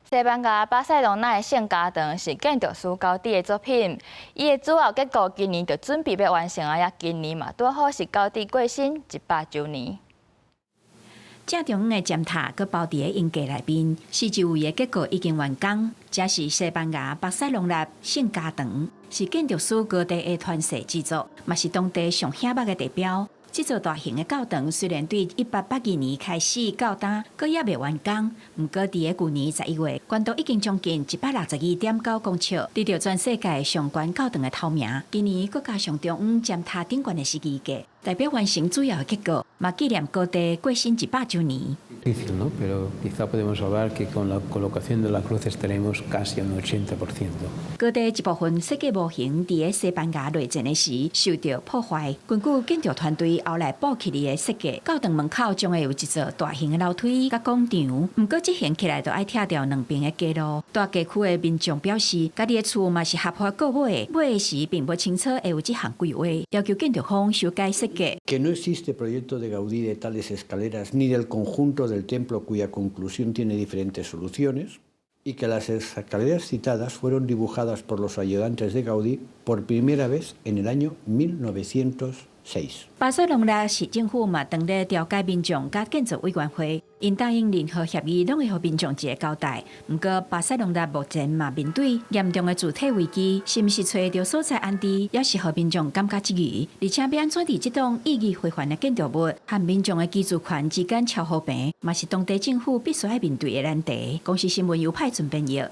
西班牙巴塞隆納的聖家堂是建築師高迪的作品，伊的主要結構今年就準備欲完成啊！也今年嘛拄好是高迪過身100週年。正中央的尖塔閣包佇咧營架內面，四周圍的結構已經完工。這是西班牙巴塞隆納聖家堂，是建築師高迪的傳世之作，嘛是當地上顯目的地標。這座大型的教堂雖然對1882年開始到今，閣猶未完工，毋過佇咧舊年11月，懸高已經將近162.9公尺，得著全世界上懸教堂的頭名。今年閣加上中央尖塔頂懸的十字架，代表完成主要的結構，嘛紀念高迪過身100週年。 Difícil, ¿no? Pero quizá podemos hablar que con la colocación de la cruz estaremos casi un 80%. 高迪一部分設計模型佇咧西班牙內戰的時受著破壞，根據建築團隊後來補起的設計，教堂門口將會有一座大型的樓梯佮廣場。毋過執行起來就愛拆掉兩邊的街路。蹛街區的民眾表示，家己的厝嘛是合法購買，買的時並無清楚會有這項規劃，要求建築方修改設計。 Que no existe proyecto de Gaudí de tales escaleras ni del conjunto del templo cuya conclusión tiene diferentes soluciones y que las escaleras citadas fueron dibujadas por los ayudantes de Gaudí por primera vez en el año 1906. 巴塞隆納市政府嘛，當咧調解民眾佮建造委員會，𪜶答應任何協議，攏會予民眾一個交代。毋過巴塞隆納目前嘛面對嚴重的主體危機，是毋是揣著所在安置，也是予民眾感覺質疑。而且欲按怎佇這棟意義非凡的建築物和民眾的居住權之間撨和平，嘛是當地政府必須愛面對的難題。公視新聞由派準編譯。